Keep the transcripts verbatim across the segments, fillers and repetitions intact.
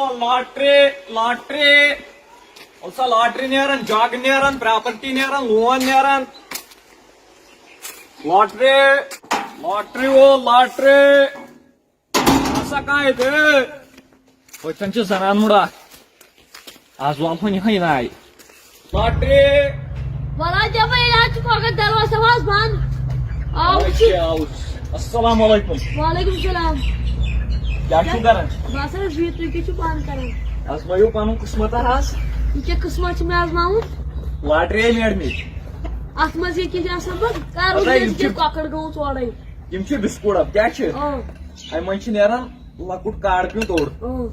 Lottery, lottery, وَلہٕ سا lottery نیران، جگ نیران، پراپرٹی نیران، لون نیران۔ لاٹری، لاٹری وول، لاٹری۔ ہسا کانٛہہ ییٚتہِ۔ ہوٚتٮ۪ن چھِ زنان مُڑ اکھ۔ آز والہون یِہوٚے ناے۔ لاٹری۔ ولا جب ییٚلہِ حظ چھُ کۄکر دروازٕ تھاوان حظ بنٛد۔ آو چھِ۔ اچھا، آو۔ السلام علیکم۔ وعلیکم السلام۔ کیٛاہ چھُو کران؟ بس حظ بِہِتھ، تُہۍ کیٛاہ چھِو پانہٕ کران؟ آزمٲیِو پنُن قٕسمت حظ۔ یہِ کیٛاہ قٕسمت چھُ مےٚ آزماوُن؟ لاٹری ہے میڑمٕتۍ۔ اتھ منٛز یہِ کیٛاہ چھُ آسان پتہٕ؟ کر پتہ وٕچھ یِم أسۍ چھِ کہِ کۄکر گٔمٕژ اورَے۔ یِم چھِ بِسکوٗٹ ڈبہٕ، کیٛاہ چھِ؟ اۭں۔ اَمہِ منٛز چھِ نیران لۄکُٹ کارڈ پیوٗنٛت اوٚڑ۔ اۭں۔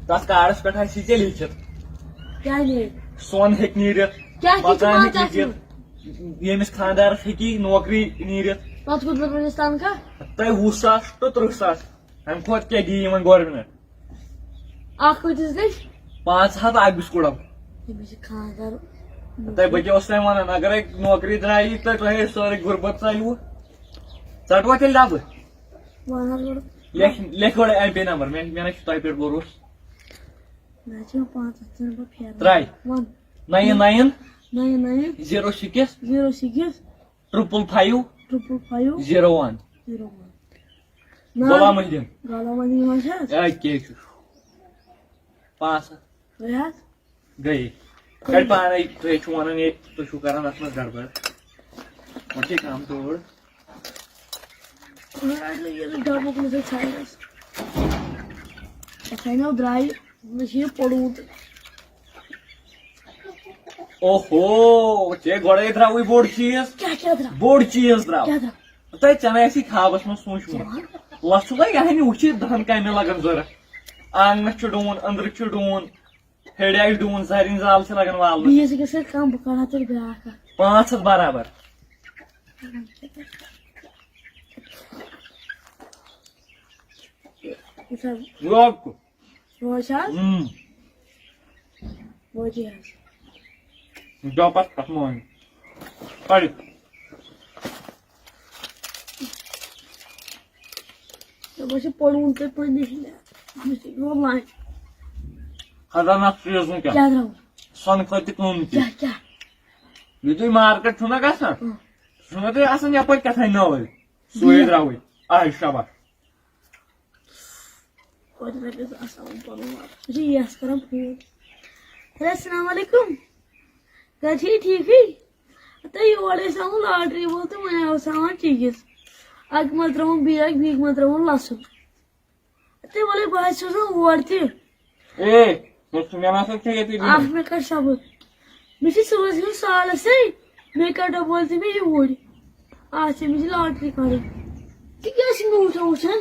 تَتھ کارڈَس پٮ۪ٹھ آسہِ یہِ ژےٚ لیٖکھِتھ۔ کیٛاہ لیٖکھ؟ سۄن ہیٚکہِ نیٖرِتھ، کیٛاہ کیٛاہ چھِ مکان پانٛژھ ہیٚکہِ آسان؟ نیٖرِتھ، ییٚمِس خانٛدارَس ہیٚکہِ نوکری نیٖرِتھ۔ پَتہٕ کوٗتاہ بَنہِ اَسہِ تَنخواہ؟ تۄہہِ وُہ ساس to تٕرٛہ ساس، اَمہِ کھۄتہٕ کیٛاہ دِیہِ یِمَن گورمٮ۪نٛٹ؟ اَکھ کۭتِس گژھِ؟ پانٛژھ ہَتھ اَکھ بِسکوٗٹ ڈَبہٕ۔ تٔمِس چھِ خانٛدار۔ تۄہہِ بہٕ کیٛاہ اوسُس تۄہہِ وَنان، اَگَرے نوکری درٛایی تہٕ تۄہہِ ہے سٲرٕے غُربت ژَلیوٕ۔ ژَٹوا تیٚلہِ ڈَبہٕ؟ وَن حظ گۄڈٕ۔ لیکھ، لیکھ گۄڈٕ ایم پے نمبر، مےٚ، مےٚ نہ چھُ تۄہہِ پٮ۪ٹھ بھروسہٕ۔ نہ چھِ یِوان پانٛژھ ہَتھ ژھٕنہٕ بہٕ پھیران۔ ترٛاے۔ وَن۔ Nine nine۔ Nine nine۔ Zero six۔ Zero six۔ Triple five۔ Triple five۔ Zero one۔ Zero one۔ Ghulam Mohi uddin. Ghulam Mohi uddin ما چھِ حظ؟ اے، کیٛاہ چھُ؟ پانٛژھ ہَتھ۔ گٔے حظ؟ گٔے۔ کَڑِ پانَے، تُہۍ چھِو وَنان یہِ، تُہۍ چھِو کَران اَتھ منٛز گڑبڑ۔ وۄنۍ چھِ کَم تور۔ وۄنۍ اَتہِ لٔگۍ یہِ ڈَبہٕ کُنہِ سۭتۍ ژھانٛڈَس۔ یَتھ اَنیو درٛایہِ، مےٚ چھِ یہِ پوٚڑمُت۔ اوہو، ژےٚ گۄڈَے درٛاوٕے بوٚڑ چیٖز۔ کیٛاہ، کیٛاہ درٛاو؟ بوٚڑ چیٖز درٛاو۔ کیٛاہ درٛاو؟ تۄہہِ، ژےٚ نَے آسی خابَس منٛز سوٗنٛچمُت۔ کیٛاہ؟ لَژھ چھُ تۄہہِ یہِ ہَنہِ وٕچھِتھ دَہَن کامٮ۪ن لَگان ضوٚرَتھ۔ آنٛگنَس چھُ ڈوٗن، أنٛدرٕ چھُ ڈوٗن۔ ہیٚرِ آسہِ ڈوٗن، زرٕنۍ زال چھِ لَگان والنَس۔ بیٚیِس أکِس سۭتۍ کَم، بہٕ کَڑٕ ہا تیٚلہِ بیٛاکھ اَکھ۔ پانٛژھ ہَتھ برابر۔ وٕچھ حظ۔ لوگ۔ روز چھا حظ؟ اۭں۔ وٲتی حظ۔ دۄپَس کَتھ مۄہنِو۔ پَرِ۔ مےٚ باسیٚو پوٚرمُت تۄہہِ پننہِ ہِنٛدِ۔ مےٚ چھِ یِوان لانہِ۔ خطرناک چیٖز وٕنکیٚن۔ کیٛاہ درٛاو؟ سۄنہٕ کھۄتہٕ تہِ قۭمتی۔ کیٛاہ، کیٛاہ؟ یُتھُے مارکیٹ چھُنہ گژھان، اۭں۔ سُہ چھُنہ تۄہہِ آسان یَپٲرۍ کیٛاہ تھانۍ نٲلۍ۔ سُے بیٚیہِ؟ درٛاوٕے۔ آے شاباش۔ کوٚت مےٚ گژھِ آسان پَنُن وَتھ۔ بہٕ چھُس یَس کران فون۔ ہیلو، السلام علیکم۔ گرِ چھِی ٹھیٖکٕے؟ تہٕ یور ٲسۍ آمُت لاٹری وول تہٕ وۄنۍ اوس ہاوان چیٖز۔ اَکہِ منٛز ترٛاوُن بیگ، بیٚکہِ منٛز ترٛاوُن لَسُن۔ تہٕ وَلَے بہٕ حظ چھُس نہٕ اور تہِ۔ اے، مےٚ نہ سا چھُ ییٚتہِ اَکھ منٹ کَر صبر۔ مےٚ چھِ صُبحَس گژھُن سالَسٕے، مےٚ کَڑو بوزِ مےٚ یوٗرۍ۔ اچھا، مےٚ چھِ لاٹری کَڑٕنۍ۔ ژٕ کیٛاہ چھِ مےٚ وٕچھان وٕچھان؟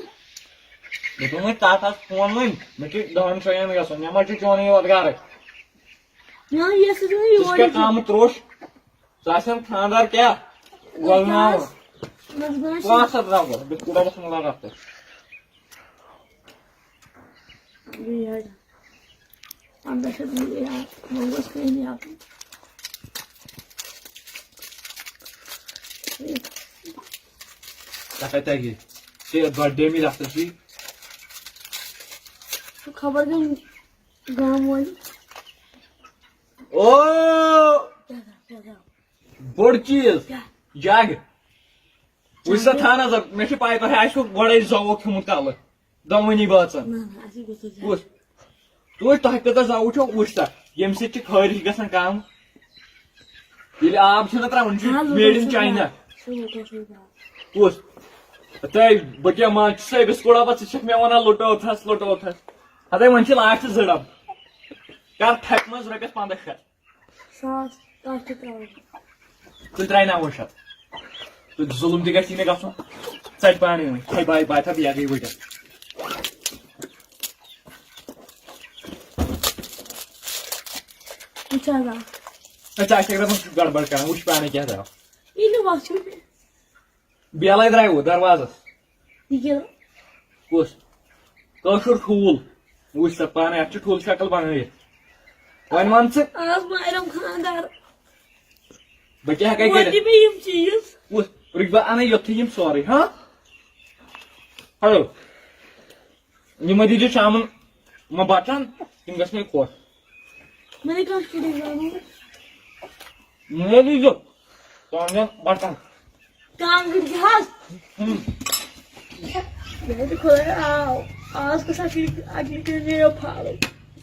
مےٚ دوٚپ وۄنۍ تَتھ آس فون وۄنۍ، مےٚ چھِ دَہَن جایَن گژھُن، مےٚ ما چھُ چونُے یوت گَرٕ۔ مےٚ آو یَس سۭتۍ وۄنۍ ژٕ چھُکھ یور کیٛاہ تہِ۔ آمُت ترٛوٚش؟ ژٕ آسَن خانٛدار کیٛاہ؟ گۄلناوُن۔ بَس، بَس۔ پانٛژھ ہَتھ رۄپیہِ، بِسکوٗٹ ڈَبَس منٛز لَگَکھ ژٕ۔ بیٚیہِ حظ پنٛداہ شیٚتھ بیٚیہِ حظ، وۄنۍ گوٚژھ کٕہٕنۍ یَتُن۔ ژےٚ کَتہِ تَگہِ؟ ژےٚ دۄدٕ ڈیمہِ رَژھَس چھُے۔ سُہ خبر کَمہِ گامہٕ وٲلۍ۔ او! کیٛاہ درٛاو، کیٛاہ درٛاو؟ بوٚڑ چیٖز۔ کیٛاہ؟ جگ۔ وٕچھ سا تھاو نظر، مےٚ چھِ پَے تۄہہِ آسِوٕ گۄڈَے زوٚوُ کھیوٚمُت کَلہٕ۔ دۄنوٕنی بٲژَن۔ نہ، نہ، اَسہِ گوٚژھ نہٕ زیادٕ۔ وٕچھ، توتہِ تۄہہِ کۭژاہ زَوُ چھو، وٕچھ سا، ییٚمہِ سۭتۍ چھِ خٲرِش گژھان کَم۔ ییٚلہِ آب چھِنہ ترٛاوان، یہِ چھُ نہ، made in لُکو چھُ China۔ سُہ لُکو چھُ باو۔ کُس؟ تۄہہِ، بہٕ کیٛاہ مان، ژٕ چھُسے بِسکوٗٹ ڈَبہٕ، ژٕ چھَکھ مےٚ وَنان لُٹو تھَس، لُٹو تھَس۔ ہَتَے وۄنۍ چھِ last زٕ ڈَبہٕ۔ کَر ٹھَکہِ منٛز رۄپیَس پنٛداہ شیٚتھ۔ ساس کَتھ چھِ ترٛاوٕنۍ؟ تُہۍ ترٛاوناوو شَتھ۔ تُہۍ ظُلُم تہِ گژھِ نہٕ گژھُن۔ ژَٹہِ پانَے وۄنۍ۔ ہے بھاے، بھاے، تھَو بیٚیہِ گٔے ؤٹِتھ۔ وٕچھ حظ آ۔ ہے، ژٕ آسکھ دَپان، ژٕ چھُکھ گڑبڑ کران، وٕچھ پانَے کیٛاہ درٛاو۔ یہِ نہٕ وَتھ چھُ۔ بیلَے درٛایوٕ دروازَس۔ یہِ کیٛاہ؟ کُس؟ کٲشُر ٹھوٗل۔ وٕچھ سا پانَے، اَتھ چھِ ٹھوٗل شکل بنٲیِتھ۔ وۄنۍ وَن ژٕ۔ آز ماریٚم خانٛدار۔ بہٕ کیٛاہ ہٮ۪کَے وۄنۍ کٔرِتھ؟ دِ مےٚ یِم چیٖز۔ وٕچھ، رُکہِ بہٕ اَنَے یوٚتھٕے یِم سورُے، ہاں؟ ہیلو۔ یِمَے دیٖزیو شامَن مہ بَٹَن، تِم گژھِ مےٚ خۄش۔ مےٚ نے کانٛہہ شُرے زانُن۔ مےٚ دیٖزیو کانٛگٕر بَٹَن۔ کانٛگٕر کیٛاہ حظ؟ ہُم۔ مےٚ تہِ خۄدایا آو۔ آز گوٚژھ اَکہِ لَٹہِ، اَکہِ لَٹہِ ریو پھاڑُن۔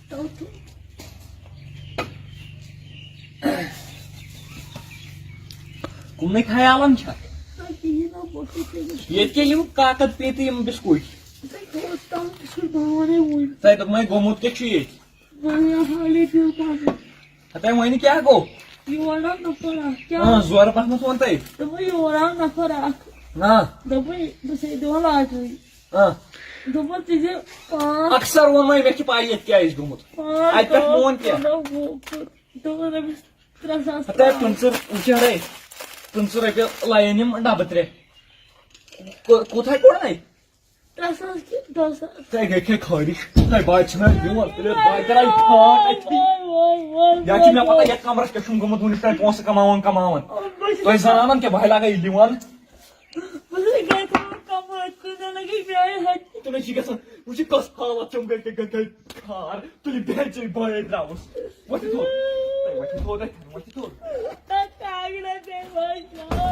تَوٕ تھوٚو۔ کُمنٕے خیالن چھا؟ نہ کِہیٖنۍ نہ، بہٕ اوسُس تٔمِس۔ ییٚتہِ کیٛاہ یِم کاکد پیٖنتہِ یِم بِسکوٗٹ؟ تۄہہِ کھوٚوُس تَوٕ تہِ چھُس بہٕ وَنان وُنہِ۔ تۄہہِ دوٚپمَے گوٚمُت کیٛاہ چھُ ییٚتہِ؟ وۄنۍ آو حالٕے دِل پَنُن۔ ہَتَے وۄنۍ کیٛاہ گوٚو؟ یور آو نفر اَکھ۔ آ، کیٛاہ؟ زورٕ پَہمَتھ ووٚن تۄہہِ۔ دوٚپمَے یور آو نفر اَکھ۔ آ۔ دوٚپمَے بہٕ چھَسے دِوان لاٹری۔ آ۔ دوٚپُن ژٕ دِ پانٛژھ۔ اکثر ووٚنمَے مےٚ چھِ پَے ییٚتہِ کیٛاہ آسہِ گوٚمُت۔ پانٛژھ اَتہِ پٮ۪ٹھ دَہ، مون کیٛاہ؟ پنٛداہ، وُہ، دوٚپُن رۄپیَس ترٛےٚ ساس۔ ہَتَے پٕنٛژٕہ وٕچھ ہَرے۔ پٕنٛژٕہ رۄپیہِ لایَن یِم ڈَبہٕ ترٛےٚ۔ کو-، کوٗتاہ کوٚڑ وۄنۍ؟ ترٛےٚ ساس کہِ دَہ ساس۔ تۄہہِ گٔے کھے خٲرِش۔ تۄہہِ بَے چھِنہ یور۔ تیٚلہِ بَے کَران یہِ ٹھاٹ أتھی۔ وای، وای، وای، یا چھِ مےٚ پَتہ وای۔ یَتھ کَمرَس پٮ۪ٹھ چھُم گوٚمُت وٕنیُک تام پونٛسہٕ کَماوان کَماوان۔ بہٕ چھَس تۄہہِ زانان کیٛاہ بَے لَگان یہِ دِوان؟ بہٕ چھَس گَرِ تھاوان کَمٲے، کۭژاہ لَگے میٛانہِ ہَتہِ۔ تُلِو چھِ گژھان، وٕچھِ کۄس حالت چھُم گَرِ، گَرِ، گَرِ، گَرِ خار۔ تُلِو بیٚہہ چیٚیہِ بَے درٛاوُس۔ وۄتھِ تھوٚد۔ ہے، وۄتھِ تھوٚد، ہے، وۄتھِ تھوٚد۔ تَتھ کاغذَس پٮ۪ٹھ وۄنۍ چھُ۔